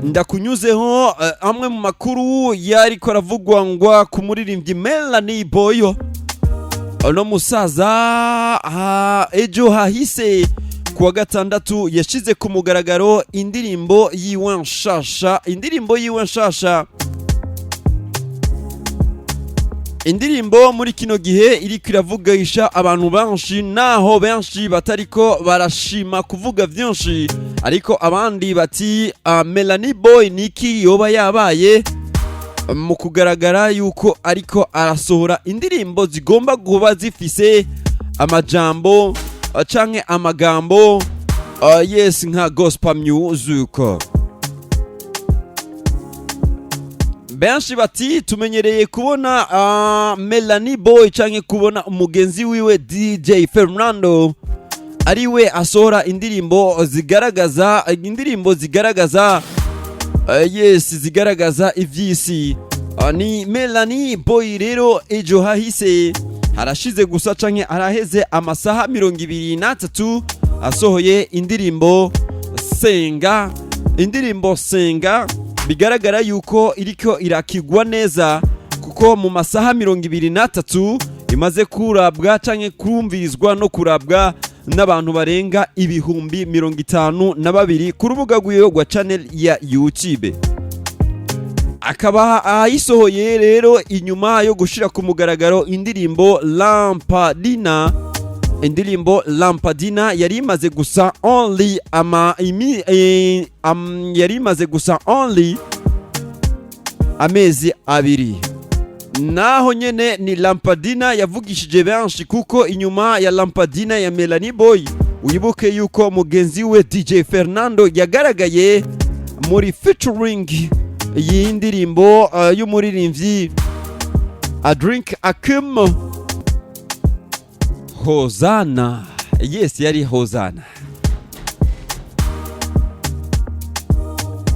Ndakunyuzeho amwe mu makuru yariko aravugwa ngwa ku muririmbyi Melanie Boyo. Uno musaza ejo hahise kuwa gatandatu yashize ku mugaragaro indirimbo yiwe nshasha, indirimbo yiwe nshasha, indirimbo muri kino gihe iriko iravugisha abantu benshi, naho benshi batariko barashima kuvuga vyinshi, ariko abandi bati Melanie Boy niki yoba yabaye mu kugaragara yuko ariko arasohora indirimbo zigomba kuba zifise amajambo canke amagambo yes, nka gospel music. Benshi bati tumenyereye kubona Melanie Boy canke kubona umugenzi wiwe DJ Fernando ariwe asohora indirimbo zigaragaza yes, zigaragaza ivy'isi. Ni Melanie Boy rero ejo hahise harashize gusa canke araheze amasaha 23 asohoye indirimbo Senga. Indirimbo Senga bigaragara yuko iriko irakigwa neza, kuko mu masaha 23 imaze kurabwa canke kumvirizwa no kurabwa n'abantu barenga 52,000 ku rubuga rwiwe rwa channel ya YouTube. Akaba ayisohoye rero inyuma yo gushira ku mugaragaro indirimbo Lampadina. Indirimbo Lampadina yari imaze gusa only ama imi, yari imaze gusa only amezi 2. Naho nyene ni Lampadina yavugishije benshi, kuko inyuma ya Lampadina ya Melanie Boy, wibuke yuko mugenzi we DJ Fernando yagaragaye muri featuring y'indirimbo y'umuririmbyi Adrink Akim, Hosana. Yes, yari Hosana.